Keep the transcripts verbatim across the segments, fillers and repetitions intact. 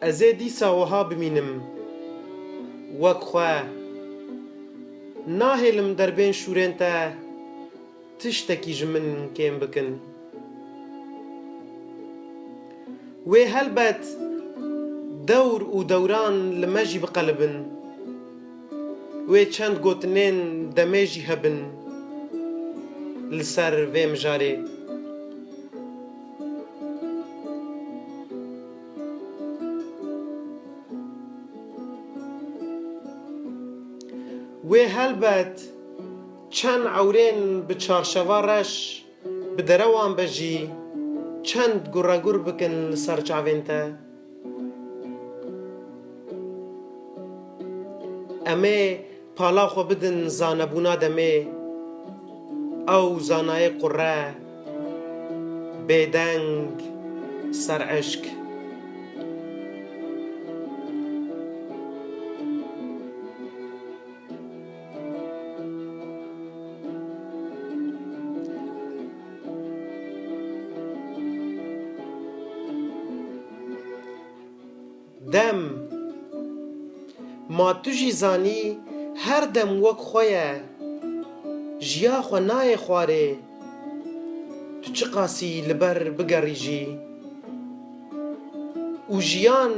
Ez ê dîsa wiha bimînim, wek xwe. Nahêlim derbên şûrên te tiştekî ji min kêm bikin. Wê helbet dewr û dewran li me jî biqelibin. Wê çend gotinên demê jî hebin li ser vê mijarê. Wê helbet çend ewrên bi çarşeva reş bi derewan be jî çend guregur bikin li ser çavên te. Em ê pala xwe bidin zanebûna demê, ew zanayê qure, bêdeng, ser eşk. Dem. Ma tu jî zanî, her dem wek xwe ye. Jiya xwe nayê xwarê. Tu çiqasî li ber bigerî jî. Û jiyan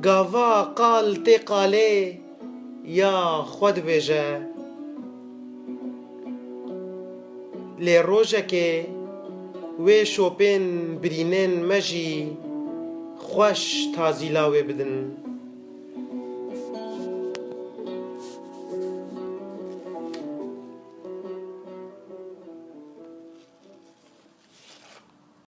gava qal tê qalê ya xwe dibêje. Lê rojekê wê şopên birînên me jî xweş tazîla wê bidin.